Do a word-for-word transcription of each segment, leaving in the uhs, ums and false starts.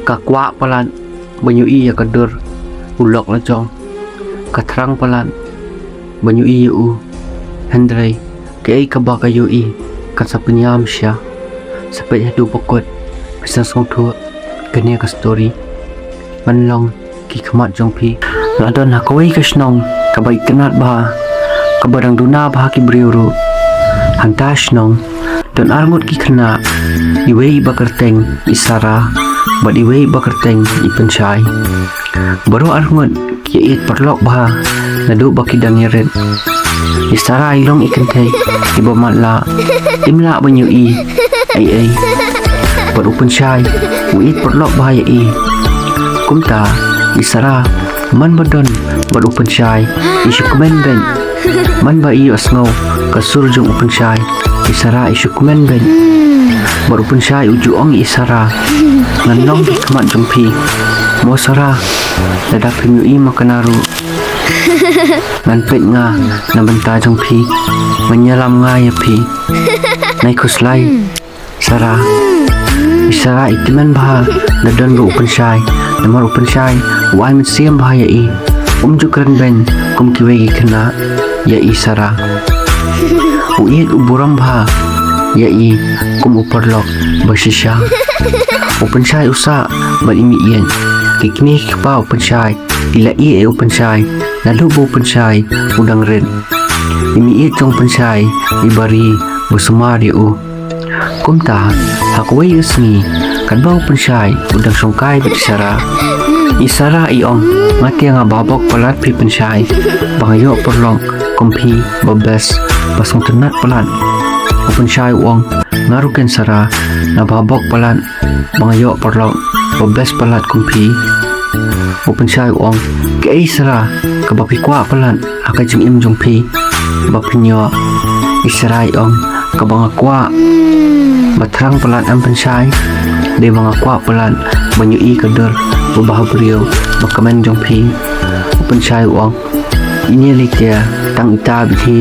Ka kwah palat ban ïohi ïa ka dur u lok la jong. Ka thrang palat ban ïohi ïa u. Hynrei kaei kaba ka ïohi kan sa pynïam sha. Sa peit haduh ba kut phin sa sngewthuh kane ka story. Ngan long ki khmat jong phi. La don ha kawei ka shnong kaba itynnad bha, kaba dang duna bha ki briew ruh. Hangta shnong don arngut ki khynnah, iwei ba kyrteng i Sara bad iwei ba kyrteng i Pynshai. Baroh arngut ki ïeit paralok bha naduh ba ki dang ïarit. I Sara i long i kynthei iba matlah, im lah ban ïohi ei ei. Bad u Pynshai u ïeit paralok bha ïa i. Kumta i Sara man ba don bad u Pynshai i shu kmen beit. Man ba i ïohsngew ka sur jong u Pynshai, i Sara i shu kmen beit. Bad u Pynshai u ju ong ïa i Sara, ngan long ki khmat jong phi. Mo Sara, lada phim ïohi ma kane ruh, ngan peit nga na bynta jong phi. Ngan ïalam nga ïa phi. Nai khuslai Sara. I Sara i tymmen bha da don bad u Pynshai, namar u Pynshai u ai mynsiem bha ïa i. Um ju kren beiñ kum kiwei ki khynnah ïa i Sara. U ïeit u burom bha ïa i kum u paralok ba shisha. U Pynshai u sah bad i mei ïeit. Ki kmie ki kpa u Pynshai ki la ïeh ïa u Pynshai naduh ba u Pynshai u dang rit. I mei ïeit jong u Pynshai iba ri ba sumar ïa u. Kumta ha kawei ka sngi katba u Pynshai u dang shongkai bad i Sara, i Sara i ong, nga te nga bha bok palat phi Pynshai, ba nga ïoh paralok kum phi ba best, ba sngewtynnad palat. U Pynshai u ong, nga ruh ken Sara, nga bha bok palat ba nga ïoh paralok ba best palat kum phi. U Pynshai u ong, kaei Sara kaba phi kwah palat ha ka jingim jong phi ba phin ïoh? I Sara i ong, kaba nga kwah ba thrang palat em Pynshai, dei ba nga kwah palat ban ïohi ka dur ba bhabriew ba kmen jong phi. U Pynshai u ong, ine lei te tang ita beit hi,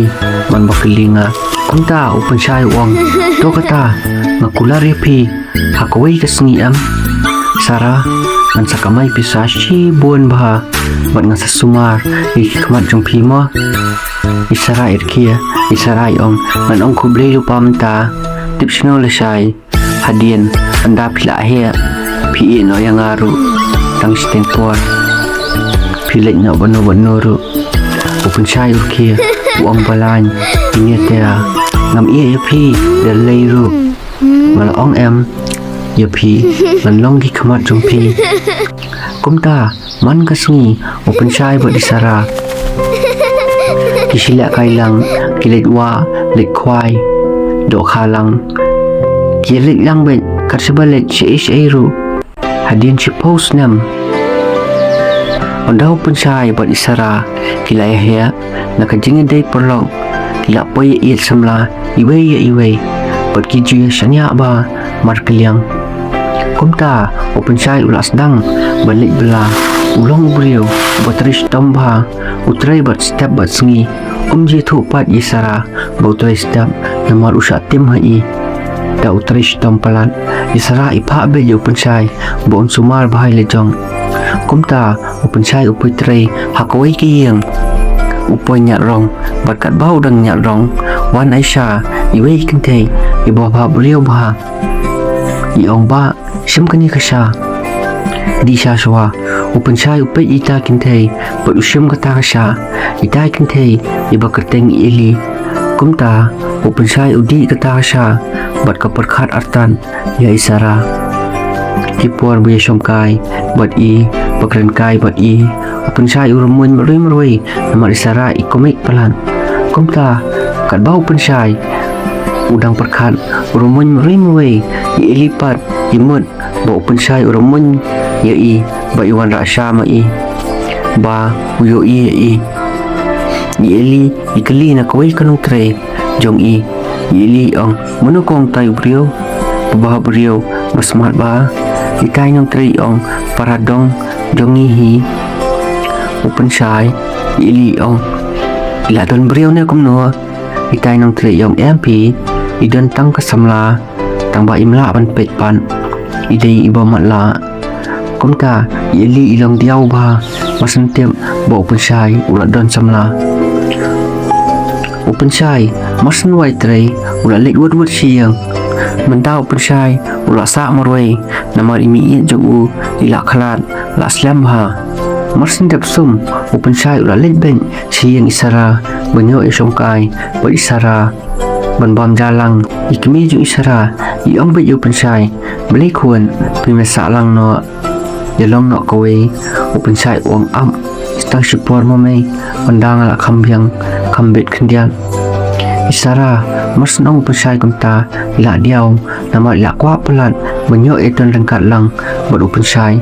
man ba kylli nga. Kumta u Pynshai u ong, to kata nga kular ïa phi ha kawei ka sngi em Sara, ngan sa kamai pisa shibun bha bad ngan sa sumar ïa ki khmat jong phi mo. I Sara i rkhie, i Sara i ong, ngan ong khublei lypa mynta, tip sngewbha lashai. Hadien ynda phi la heh phi ïeh noh ïa nga ruh, tang shiteng por phi leit noh bad no bad no ruh. U Pynshai u rkhie u ong, balei ine te ngam ïeh ïa phi da lei ruh. Nga la ong em ïa phi ngan long ki khmat jong phi. Kumta man ka sngi u Pynshai bad i Sara ki shu lehkai lang, ki leit wah leit khwai, dohkha lang. Ki leit lang beit kat shaba leit shaei shaei ruh. Hadien shiphew snem ynda u Pynshai bad i Sara ki la ïa heh na ka jingïadei paralok, ki la poi ïa ïeit samla iwei ïa iwei bad ki ju ïa shaniah bha markylliang. Kumta u Pynshai u la sdang ban leit bylla, u long u briew uba trei shitom bha, u trei bad step bad sngi. Um ju ïathuh pat ïa i Sara ba u trei step namar u shah tim ha i. Da u trei shitom palat, i Sara i phah beit ïa u Pynshai ba un sumar bha ïa la jong. Kumta u Pynshai u poi trei ha kawei ka ïing, u poi ñiad rong. Bad katba u dang ñiad rong, wan Aisha, iwei i kynthei iba bhabriew bha. I ong, bah, shim kane ka sha. Dih sha shuwa. U Pynshai u peit ïa ita i kynthei bad u shim kata ka sha. Ita i kynthei iba kyrteng i Eli. Kumta u Pynshai u dih kata ka sha bad ka pyrkhat artat ïa i Sara. Ki por ba ïashongkai bad i, ba kren kai bad i, u Pynshai u rymmuiñ marwei marwei namar i Sara i komik palat. Kumta katba u Pynshai u dang pyrkhat, u rymmuiñ marwei marwei, i Eli pat i mut ba u Pynshai u rymmuiñ ïa i, ba i wanrah sha ma i, ba u ïohi ïa i. I Eli i kylli na kawei ka nongtrei jong i. I Eli i ong, mano kong, utai u briew ba bhabriew ba smat bha? Itai i nongtrei i ong, para dong jong ngi hi. U Pynshai, i Eli i ong, i la don briew ne kumno? Itai i nongtrei i ong, em phi, i don tang ka samla, tangba im lah ban peit pat. i dei iba matlah. Kumta i Eli i long diaw bha, mar shen tip ba u Pynshai u la don samla. U Pynshai mar shen wai trei u la leit wut wut sha ïing. Mynta u Pynshai u la sah marwei namar i mei ïeit jong u i la khlad, la slem bha. Mar shen dep sum u Pynshai u la leit beit sha ïing i Sara ban ïoh ïashongkai bad i Sara ban bam ja lang. I kmie jong i Sara i ong beit ïa u Pynshai, balei khun, phi me sah lang noh, ïalong noh kawei. U Pynshai u ong ap, tang shipor mo mei, ynda nga la kham biang kham bit khyndiat. I Sara mar shen ong u Pynshai kumta i la diaw namar i la kwah palat ban ïoh ïaton ryngkat lang bad u Pynshai.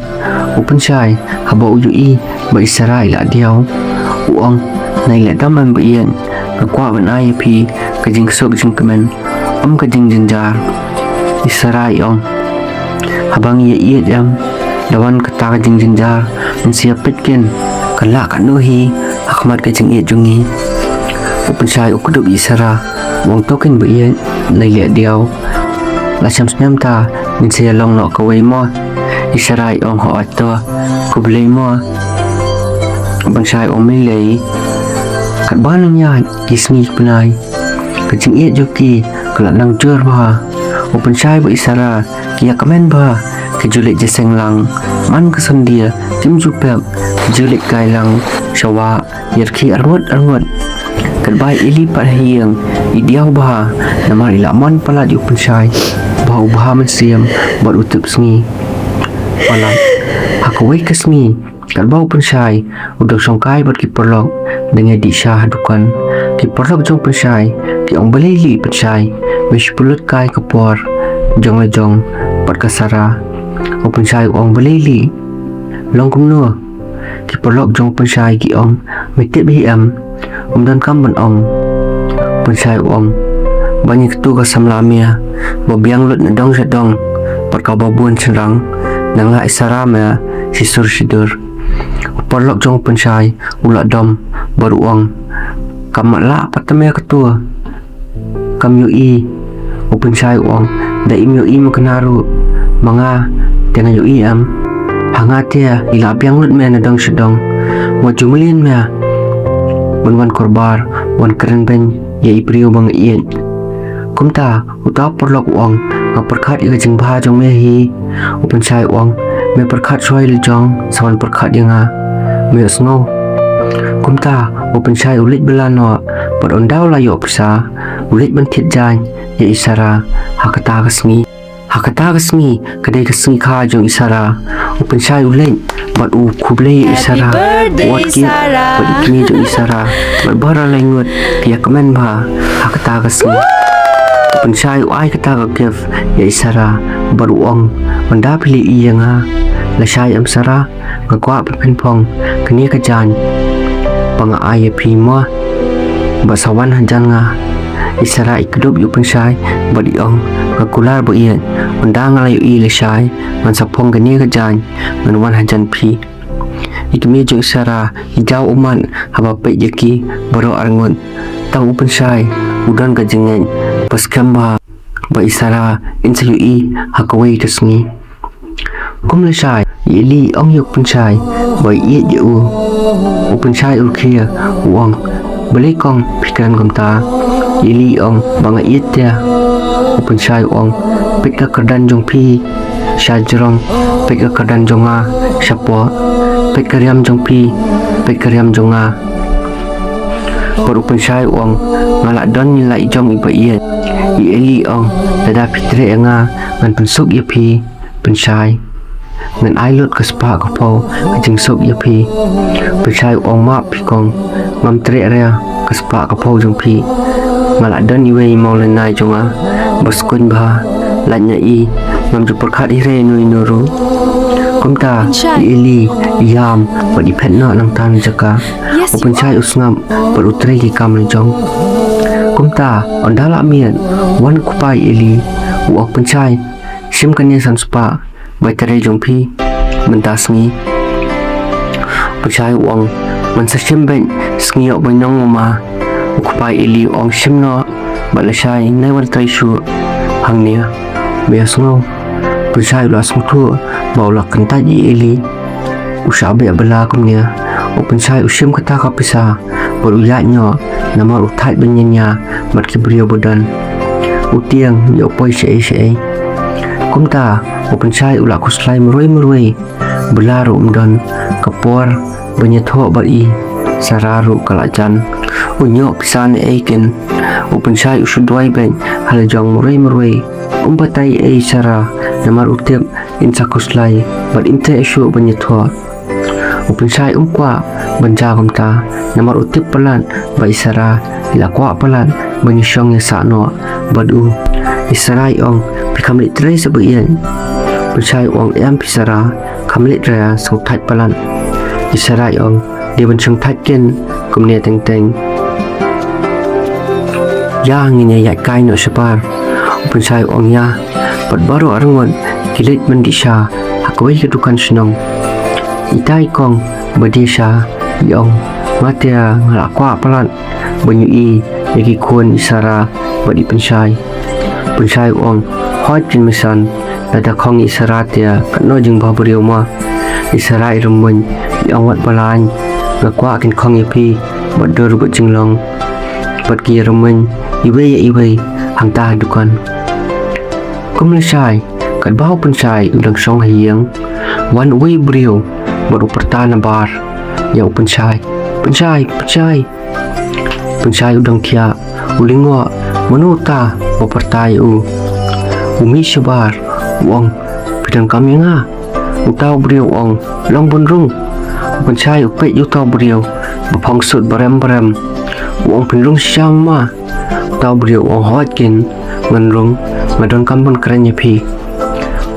U Pynshai haba u ïohi ba i Sara i la diaw u ong, nai leh dam em ba ïeit, nga kwah ban ai ïa phi ka jingksuid jingkmen, em ka jingjynjar. I Sara i ong, haba ngi ïa ïeit em, da wan kata ka jingjynjar, ngin sa ïa peit kin kan lah katno hi ha khmat ka jingïeit jong ngi. U Pynshai u kdup ïa i Sara u ong, to kin ba ïeit, nai leh diaw. La shem snem ta ngin sa ïalong noh kawei mo. I Sara i ong, hooid to, khublei mo. U Pynshai u ong, mei lei. Katba nang ïaid ki sngi ki bnai, ka jingïeit jong ki ka la nang jur bha. U Pynshai bad i Sara ki ïakmen bha, ki ju leit jingïaseng lang. Man ka sandie kim ju pep, ki ju leit kai lang sha wah, ïarkhie arngut arngut. Katba i Eli pat ha ïing i diaw bha namar i la mon palat ïa u Pynshai ba u bha mynsiem bad u tip sngi palat. Ha kawei ka sngi katba u Pynshai u dang shongkai bad ki paralok, dang ïadih sha ha dukan, ki paralok jong u Pynshai ki ong, balei lei Pynshai, me shu pynlut kai ka por jong la jong bad ka Sara? U Pynshai u ong, balei lei, long kumno? Ki paralok jong u Pynshai ki ong, me tip hi em, ym donkam ban ong. U Pynshai u ong, ba ngi katu ka samla mia ba biang lut na dong sha dong bad kaba bun shynrang, nang la i Sara mia shisur shidur. U paralok jong u Pynshai u la dom bad u ong, kam matlah pat te mia katu. Kam ïohi. U Pynshai u ong, da im ïohi ma kane ruh, ma nga te nga ïohi em. Ha nga te i la biang lut mia na dong sha dong. Wat ju mlien mia ban wan korbar, wan kren beiñ ïa i briew ba nga ïeit. Kumta uta u paralok u ong, nga pyrkhat ïa ka jingbha jong me hi. U Pynshai u ong, me pyrkhat shuwa ïa la jong, sa wan pyrkhat ïa nga, me ïohsngew. Kumta u Pynshai u leit bylla noh bad ynda u la ïoh pisa u leit ban thied jaiñ ïa i Sara ha kata ka sngi. Ha kata ka sngi ka dei ka sngi kha jong i Sara. U Pynshai u leit bad u khublei ïa i Sara, u ot kit bad i kmie jong i Sara bad baroh lai ngut ki ïakmen bha ha kata ka sngi. U Pynshai u ai kata ka gift ïa i Sara bad u ong, ynda phi la ïohi ïa nga, lashai em Sara, nga kwah ba phin phong kane ka jaiñ ba nga ai ïa phi mo, bad sa wan hajan nga. I Sara i kdup ïa u Pynshai bad i ong, nga kular ba ïeit, ynda nga la ïohi lashai ngan sa phong kane ka jaiñ, ngan wan hajan phi. I kmie jong i Sara i jaw ummat haba peit ïa ki baroh arngut. Tang u Pynshai u don ka jingngeit ba skhem bha ba i Sara in sa ïohi ha kawei ka sngi. Kum lashai i Eli i ong ïa u Pynshai ba i ïeit ïa u. U Pynshai u rkhie u ong, balei kong phi kren kumta? I Eli i ong, ba nga ïeit te. U Pynshai u ong, peit ka kyrdan jong phi sha jrong, peit ka kyrdan jong nga shapoh, peit ka riam jong phi, peit ka riam jong nga. Bad u Pynshai u ong, nga la don la i jong i ba ïeit. I Eli i ong, lada phi treh ïa nga ngan pynsuk ïa phi Pynshai. Ngan ai lut ka spah ka phew ka jingsuk ïa phi. Pynshai u ong, map phi kong, ngam treh re ka spah ka phew jong phi. Nga la don iwei i mawlynnai jong nga ba skuiñ bha, lait na i, ngam ju pyrkhat hi re ino ino ruh. Kumta i Eli i ïam bad i phet noh nangta na jaka. U Pynshai u sngap bad u trei ki kam la jong. Kumta ynda la miet, wan u kpa i Eli u ong, Pynshai, shim kane san spah ba i trei jong phi mynta sngi. U Pynshai u ong, ngan sa shim beit sngi ïoh ba ñiong mama. U kpa i Eli u ong, shim noh bad lashai nai wan trei shuh hangne, me ïohsngew. Pynshai u la sngewthuh ba u la kyntait ïa i Eli. U shah beh bylla kumne. U Pynshai u shim kata ka pisa bad u ïaid noh, namar u thait ban ñia bad ki briew ba don. U tieng ïa u poi shaei shaei. Kumta u Pynshai u la khuslai marwei marwei. Bylla ruh ym don. Ka por ban ïathoh bad i Sara ruh ka la jan. U ñiuh pisa ne ei kin. U Pynshai u shu duwai beit ha la jong marwei marwei. Um batai ei Sara, namar u tip in sa khuslai bad im treh shuh ban ïathoh. U Pynshai um kwah ban jia kumta, namar u tip palat ba i Sara i la kwah palat ban ïashong ïasah noh bad u. I Sara i ong, phi kham leit trei sa ba ïeit. U Pynshai u ong, em phi Sara, kham leit re, sngewthait palat. I Sara i ong, dei ban shongthait kin kumne teng teng. Ïa ngin ïa ïaid kai noh shabar. U Pynshai u ong ïa. Bad baroh arngut ki leit ban dih sha ha kawei ka dukan shnong. Itai kong ba die sha i ong, nga te nga la kwah palat ban ïohi ïa ki khun i Sara bad i Pynshai. Pynshai u ong, hooid kin meisan, lada khong i Sara te katno jingbhabriew ma. I Sara i rymmuiñ, i ong, wat ba laiñ, nga kwah kin khong ïa phi bad dur bad jinglong. Bad ki rymmuiñ iwei ïa iwei hangta ha dukan. Kum lashai, katba u Pynshai u dang shong ha ïing, wan uwei u briew bad u pyrta nabar ïa u Pynshai. Pynshai, Pynshai. Pynshai u dang thiah, u lyngngoh, mano uta uba pyrta ïa u. U mih shabar, u ong, phi donkam ïa nga? Uta u briew u ong, long bun rung. U Pynshai u peit ïa uta u briew ba phong sut barem barem. U ong, phin rung shisha ma? Uta u briew u ong, hooid kin, ngan rung, nga donkam ban kren ïa phi.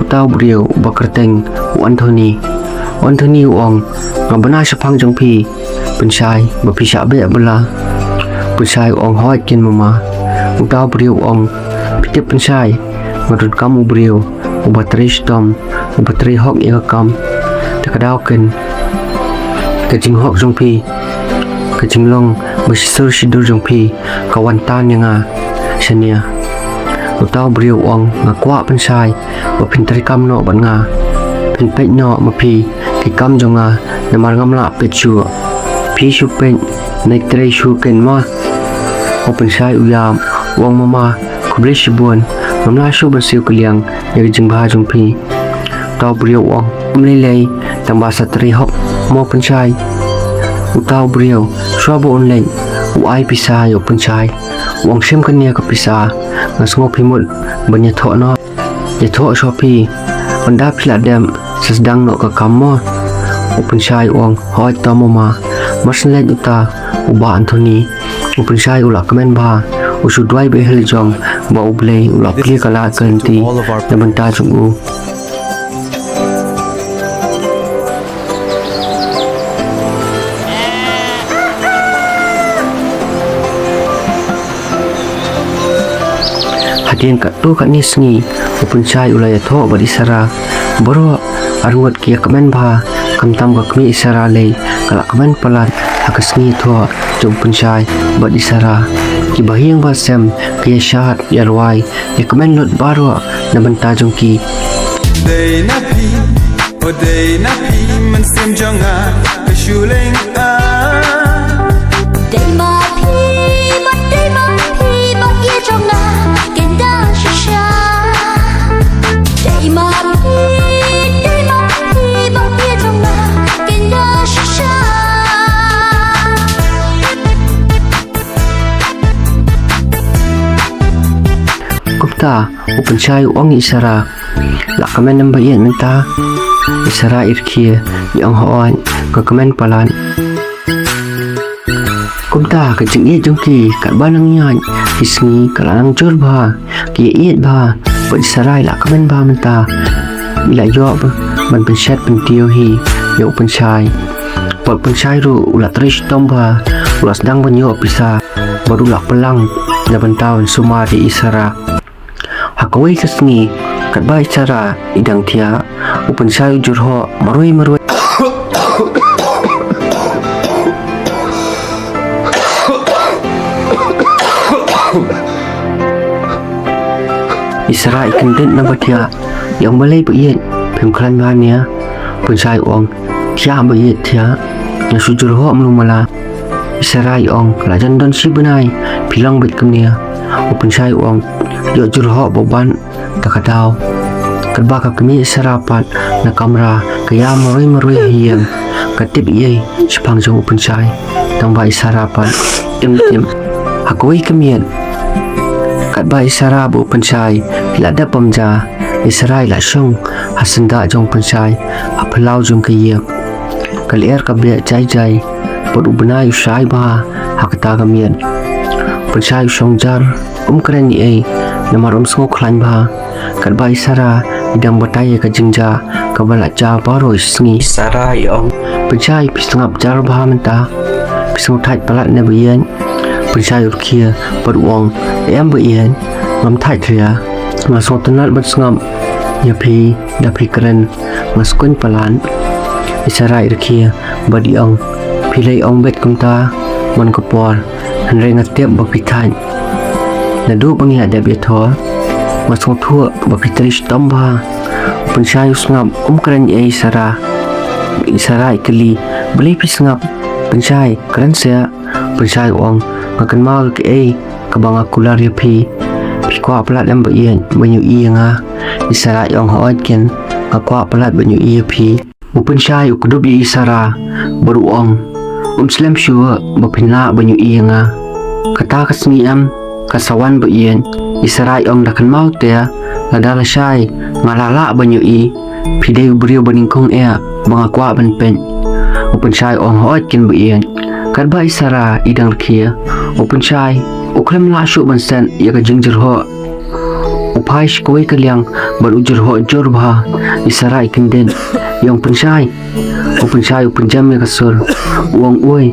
Uta u briew uba kyrteng u Anthony. U Anthony u ong, nga bna shaphang jong phi Pynshai, ba phi shah beh bylla. Pynshai u ong, hooid kin mama. Uta u briew u ong, phi tip Pynshai, nga donkam u briew uba trei shitom, uba trei hok ïa ka kam. Te ka daw kin, ka jinghok jong phi, ka jinglong ba shisur shidur jong phi, ka wan tan ïa nga shane. Uta u briew u ong, nga kwah Pynshai ba phin treikam noh bad nga. Phin peit noh ma phi ki kam jong nga, namar ngam lah peit shuh. Phi shu peit, nai trei shuh kin ma. U Pynshai u ïam, u ong, mama, khublei shibun, ngam lah shuh ban siew kylliang ïa ka jingbha jong phi. Uta u briew u ong, ym lei lei, tang ba sa trei hok mo Pynshai. Uta u briew, shuwa ba un leit, u ai pisa ïa u Pynshai. U ong, shim kane ka pisa, nga sngew phi mut ban ïathoh noh. Ïathoh shuwa phi, ynda phi la dep, sa sdang noh ka kam mo. U Pynshai u ong, hooid to mama. Mar shen leit uta u Bah Anthony, u Pynshai u la kmen bha, u shu duwai beit ha la jong ba U Blei u la plie ka lad ka lynti na bynta jong u. Hadien katto katne sngi, u Pynshai u la ïathoh bad i Sara. Baroh arngut ki ïa kmen bha, khamtam ka kmie i Sara lei ka la kmen palat ha ka sngi ïathoh jong u Pynshai bad i Sara. Ki bahaïing bahasem ki ïa shad ïa rwai, ïa kmen lut baroh na bynta jong ki. Dei na phi, o dei na phi, mynsiem jong nga, ka shu lyngngoh. Dei ma phi, ba dei ma phi, ba ïa jong nga, kin da shisha. Dei ma phi, dei ma phi, ba ïa jong nga, kin da shisha. Kumta, u Pynshai u ong ïa i Sara, la kmen em ba ïeit mynta? I Sara i rkhie, i ong hooid, nga kmen palat. Kumta, ka jingïeit jong ki, katba nang ïaid ki sngi, ka la nang jur bha, ki ïeit bha, bad i Sara i la kmen bha mynta. I la ïoh ban pynshet pyntiew hi ïa u Pynshai. Bad u Pynshai ruh u la trei shitom bha, u la sdang ban ïoh pisa, bad u la pynlang na bynta ban sumar ïa i Sara. Ha kawei ka sngi, katba i Sara i dang thiah, u Pynshai u jur hok marwei marwei. I Sara i kyndit na ba thiah, I ong, balei ba ïeit, phim khlaiñ bha ne? U Pynshai u ong, thiah ba ïeit thiah, nga shu jyrhoh mlu mala. I Sara i ong, la jan don shi bnai phi long beit kumne. U Pynshai u ong, ïoh jyrhoh ba ban da ka daw. Katba ka kmie i Sara pat na kamra ka ïa marwei marwei ha ïing, ka tip ei shaphang jong u Pynshai. Tangba i Sara pat im tip. Ha kawei ka miet, katba i Sara bad u Pynshai ki la dep bam ja, i Sara i la shong ha syndah jong u Pynshai ha phyllaw jong ka ïing. Ka lyer ka beh jai jai bad u bnai u shai bha ha kata ka miet. U Pynshai u shong jar, um kren ei ei namar um sngew khlaiñ bha. Katba i Sara i dang batai ïa ka jingjia kaba la jia baroh shi sngi. I Sara i ong, Pynshai, phi sngap jar bha mynta, phi sngew thait palat ne ba ïeit? U Pynshai u rkhie bad u ong, em ba ïeit, ngam thait re. Nga sngewtynnat ban sngap ïa phi da phi kren, nga sngewkmen palat. I Sara i rkhie bad i ong, phi lei ong beit kumta man ka por, hynrei nga tip ba phi thait. Naduh ba ngi la dep ïathoh, nga sngewthuh ba phi trei shitom bha. U Pynshai u sngap, um kren ei ei i Sara. I Sara i kylli, balei phi sngap? Pynshai, kren seh. U Pynshai u ong, nga kynmaw ïa kaei kaba nga kular ïa phi. Phi kwah palat em ba ïeit ban ïohi ïa nga? I Sara i ong, hooid keiñ, nga kwah palat ban ïohi ïa phi. U Pynshai u kdup ïa i Sara bad u ong, um slem shuh ba phin lah ban ïohi ïa nga. Kata ka sngi em ka sa wan ba ïeit. I Sara i ong, da kynmaw te, lada lashai nga la lah ban ïohi, phi dei u briew ba nyngkong eh ba nga kwah ban peit. U Pynshai u ong, hooid keiñ ba ïeit. Katba i Sara i dang rkhie, u Pynshai u khlem lah shuh ban set ïa ka jingjyrhoh. U phai sha kawei ka liang bad u jyrhoh jur bha. I Sara i kyndit, i ong, Pynshai. U Pynshai u pynjem ïa ka sur, u ong, oi.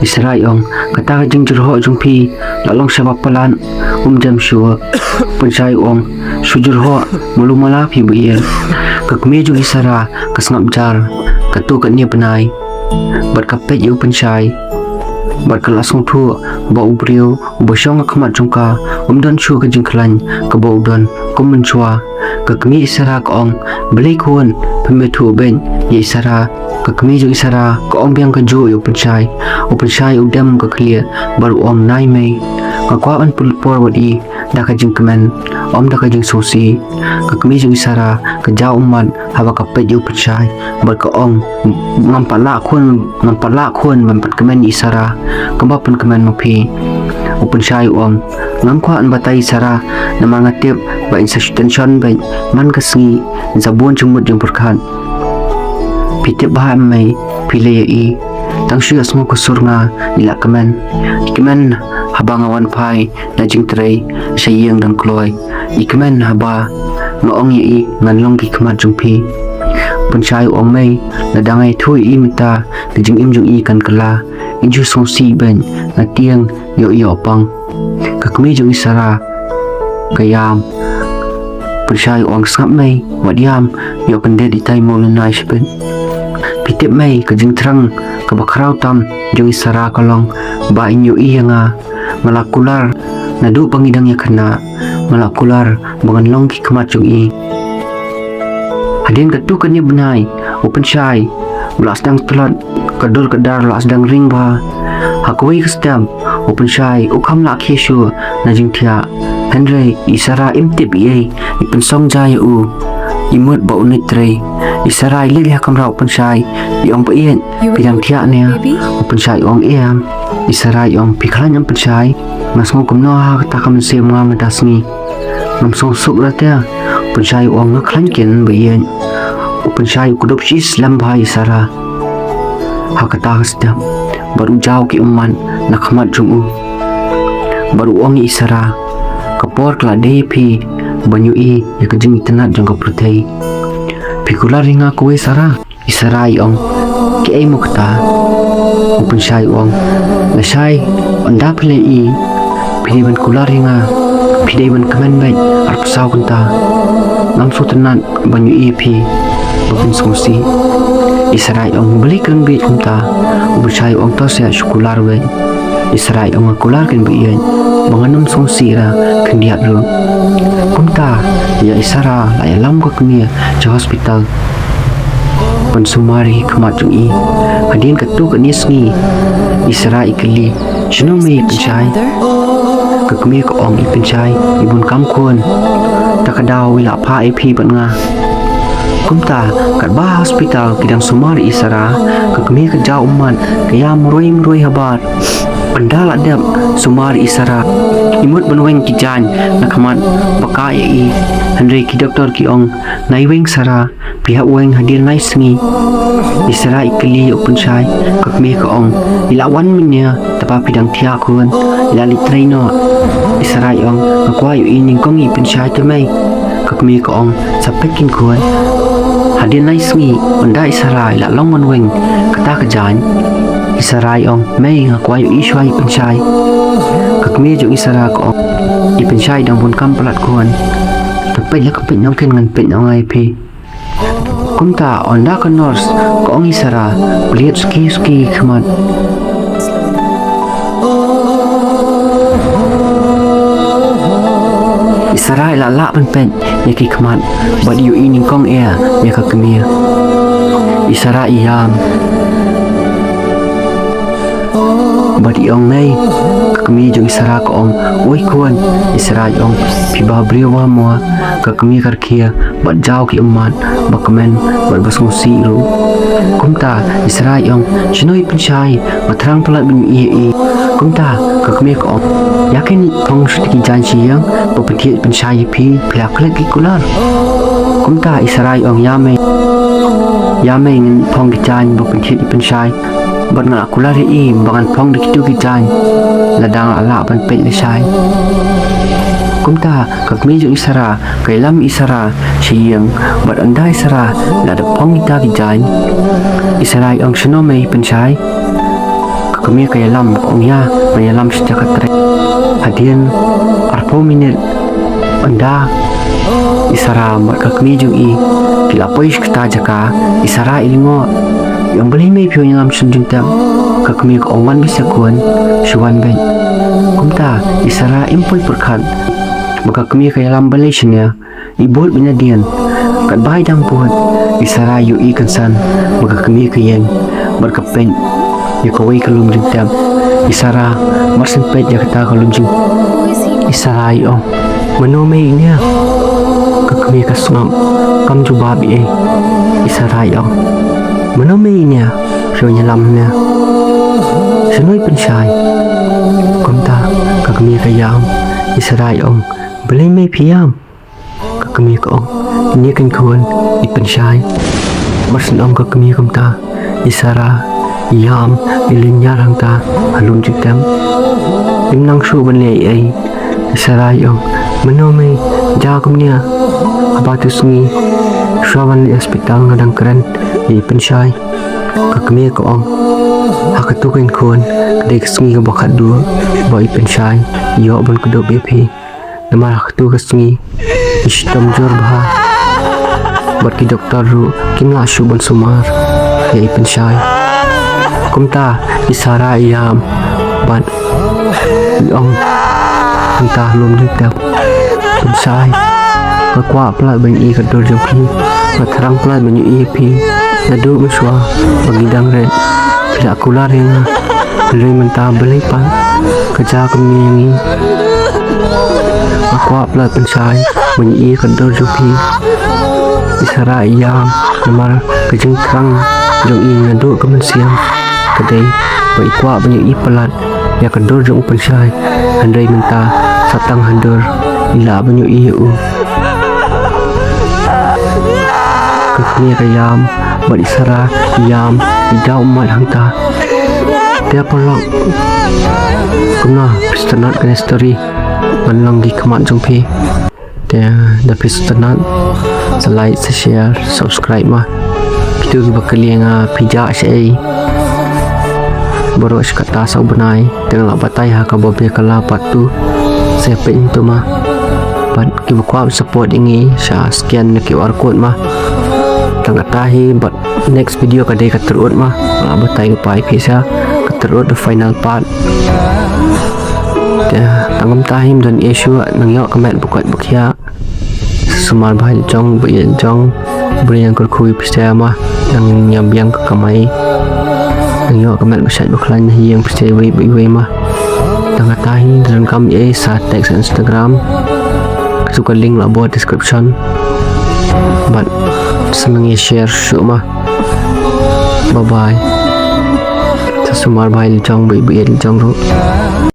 I Sara i ong, kata ka jingjyrhoh jong phi la long shibak palat, um jem shuh. U Pynshai u ong, shu jyrhoh mlu mala phi ba ïeit. Ka kmie jong i Sara ka sngap jar katto katne bnai bad ka peit ïa u Pynshai bad ka la sngewthuh ba u briew uba shong ha khmat jong ka um don shuh ka jingkhlaiñ kaba u don kum mynshuwa. Ka kmie i Sara ka ong, balei khun, phim ïathuh beit ïa i Sara? Ka kmie jong i Sara ka ong biang kajuh ïa u Pynshai. U Pynshai u dem ka khlieh bad u ong, nai mei, nga kwah ban pynlut por bad i da ka jingkmen, ym da ka jingsngewsih. Ka kmie jong i Sara ka jaw ummat haba ka peit ïa u Pynshai bad ka ong, ngam pat lah khun, ngam pat lah khun ban pynkmen ïa i Sara kumba pynkmen ma phi. U Pynshai u ong, ngam kwah ban batai ïa i Sara namar nga tip ba in sa shu tension beit man ka sngi, in sa bun jingmut jingpyrkhat. Phi tip bha em mei, phi lei ïa i, tang shu ïohsngew ka sur nga i la kmen. I kmen haba nga wan phai na jingtrei sha ïing dang kloi. I kmen haba nga ong ïa i ngan long ki khmat jong phi. U Pynshai u ong, mei, lada nga ïathuh ïa i mynta ka jingim jong i kan kylla, in shu sngewsih beit, nga tieng ïoh ïoh pang. Ka kmie jong i Sara ka ïam. U Pynshai u ong, sngap mei, wat ïam, ïoh kyndit itai mo lynai shibit. Phi tip mei, ka jingthrang kaba khraw tam jong i Sara ka long ba in ïohi ïa nga. Nga la kular naduh ba ngi dang ïakhynnah, nga la kular ba ngan long ki khmat jong i. Hadien katto katne bnai u Pynshai u la sdang tlot, ka dur ka dar la sdang ring bha. Ha kawei ka step u Pynshai u kham lah khie shuh na jingthiah. Hynrei i Sara im tip ei ei, i pynsong ja ïa u. I mut ba u nit trei. I Sara i leit ha kamra u Pynshai, i ong, ba ïeit, phi dang thiah ne? U Pynshai u ong, em. I Sara i ong, phi khlaiñ em Pynshai? Nga sngew kumno ha kata ka mynsiem nga mynta sngi. Ngam sngewsuk ra te. U Pynshai u ong, nga khlaiñ keiñ ba ïeit. U Pynshai u kdup shi slem bha ïa i Sara ha kata ka step bad u jaw ki ummat na khmat jong u bad u ong ïa i Sara, ka por ka la dei ïa phi ban ïohi ïa ka jingitynnat jong ka pyrthei. Phi kular ïa nga kawei Sara? I Sara i ong, kaei mo kata? U Pynshai u ong, lashai ynda phi leh ïa i, phi dei ban kular ïa nga. Phi dei ban kmen beit arphew saw kynta. Ngam sngewtynnat ban ïohi ïa phi ba phin sngewsih. I Sara i ong, balei kren beit kumta? U Pynshai u ong, to seh, shu kular beit. I Sara i ong, nga kular keiñ ba ïeit, ba ngan ym sngewsih ra khyndiat ruh. U Kumta, ïa i Sara la ïalam ka kmie sha hospital ban sumar ïa ki khmat jong i. Hadien katto katne sngi, i Sara i kylli, "Shano me i Pynshai?" Ka kmie ka ong, "I Pynshai, i bun kam khun. Ta ka daw i la phah ïa phi bad nga." Kumta, katba ha hospital ki dang sumar ïa i Sara, ka kmie ka jaw ummat, ka ïam roi roi habar. Ynda la dep sumar ïa i Sara, i mut ban weng ki jaiñ na khmat ba kah ïa i. Hynrei ki doktor ki ong, "Nai weng Sara, phi hap weng hadien lai sngi." I Sara i kylli ïa u Pynshai, ka kmie ka ong, "I la wan mynne, tangba phi dang thiah khun, i la leit trei noh." I Sara i ong, "Nga kwah ïohi nyngkong ïa i Pynshai te mei." Ka kmie ka ong, "Sa peit keiñ khun. Hadien lai sngi, ynda i Sara i la long ban weng kata ka jaiñ." I Sara i ong, "Mei, nga kwah ïohi shuwa ïa i Pynshai." Ka kmie jong i Sara ka ong, "I Pynshai dang bun kam palat khun. To peit la ka peit noh keiñ, ngan peit noh nga ïa phi." Kumta, ynda ka nurse ka ong ïa i Sara, "Plie suki suki khmat." I Sara i la lah ban peit ïa ki khmat bad i ïohi nyngkong eh ïa ka kmie. I Sara i ïam bad i ong, "Mei." Ka kmie jong i Sara ka ong, "Oi khun." I Sara i ong, "Phi ba briew bha mo." Ka kmie ka rkhie bad jaw ki ummat ba kmen bad ba sngewsih ruh. Kumta i Sara i ong, "Shano i Pynshai? Nga thrang palat ban ïohi ïa i." Kumta ka kmie ka ong, "Ïa keiñ, phong shuh ki jaiñ sha ïing, ba pynthiah i Pynshai ïa phi, phi la klet ki kular." Kumta i Sara i ong, "Ïa mei, ïa mei, ngan phong ki jaiñ ba pynthiah i Pynshai. Bad nga la kular ïa i ba ngan phong da kito ki jaiñ lada nga lah ban peit lashai." Kumta ka kmie jong i Sara ka ïalam i Sara sha ïing, bad ynda i Sara la dep phong kita ki jaiñ, i Sara i ong, "Shano mei i Pynshai?" Ka kmie ka ïalam, ka ong, "Ïa, ngan ïalam sha jaka trei." Hadien arphew minit, ynda i Sara bad ka kmie jong i ki la poi sha kata jaka, i Sara i lyngngoh. I ong, "Balei mei phi wan ïalam shon jingtep?" Ka kmie ka ong, "Wan beit sha khun, shu wan beit." Kumta i Sara im poi pyrkhat ba ka kmie ka ïalam balei shane. I bud beit nadien. Katba i dang bud, i Sara i ïohi kynsan ba ka kmie ka ïeng bad ka peit ïa kawei ka lum jingtep. I Sara mar shen peit ïa kata ka lum jing, i Sara i ong, "Mano mei ine?" Ka kmie ka sngap, kam jubab ei ei. I Sara i ong, "Mano mei ine? Phi wan ïalam hangne. Shano i Pynshai?" Kumta ka kmie ka ïam. I Sara i ong, "Balei mei phi ïam?" Ka kmie ka ong, "Ine keiñ khun, i Pynshai." Mar shen ong ka kmie kumta, i Sara i ïam, i lynñiar hangta ha lum jingtep. Im nang shuh ban leh ei ei. I Sara i ong, "Mano mei, jia kumne? Haba tu sngi shuwa ban leit hospital nga dang kren ïa i Pynshai." Ka kmie ka ong, "Ha katu keiñ khun, ka dei ka sngi kaba khatduh ba i Pynshai i ïoh ban kdup ïa phi. Namar ha katu ka sngi i shitom jur bha, bad ki doktor ruh kim lah shuh ban sumar ïa i Pynshai." Kumta i Sara i ïam bad i ong hangta ha lum jingtep, "Pynshai, nga kwah palat ban ïohi ka dur jong phi. Nga thrang palat ban ïohi ïa phi. Naduh mynshuwa ba ngi dang rit, phi la kular ïa nga. Hynrei mynta balei pat ka jia kumne ïa ngi? Nga kwah palat Pynshai ban ïohi ka dur jong phi." I Sara i ïam namar ka jingthrang jong i naduh ka mynsiem ka dei ba i kwah ban ïohi palat ïa ka dur jong u Pynshai. Hynrei mynta sa tang ha dur i lah ban ïohi ïa u. Ka kmie ka ïam bad i Sara i ïam, i jaw ummat hangta. Te paralok, kumno phi sngewtynnat kane ka story? Ban long ki khmat jong phi. Te da phi sngewtynnat, sa like, sa share, subscribe ma. Kito kiba kylli ïa nga, phi jah shaei baroh shi katta saw bnai, te nga la batai ha kaba biang ka la part two. Sa peit hangto ma. Bad kiba kwah support ïa ngi, sa scan na Q R code ma. Tang kata hi, bad next video ka dei ka tyrut ma. Nga la batai lypa ïa phi sa ka tyrut, the final part. Te tang kumta hi, ym don ei ei shuh, nang ïoh ka met ba koit ba khiah. sumar bha ïa la jong, ba ïa la jong. Ba ïa nang kyrkhu ïa phi te ma, nang ïa biang ka kamai. Nang ïoh ka met ba shait ba khlaiñ na ïing phi te wei ba wei ma. Tang kata hi, don kam ïa sa text Instagram. Ka tu ka link la bud description. Bad sa nang ïa share shuh ma. Bye bye. Sa sumar bha ïa la jong, ba ïa la jong ruh.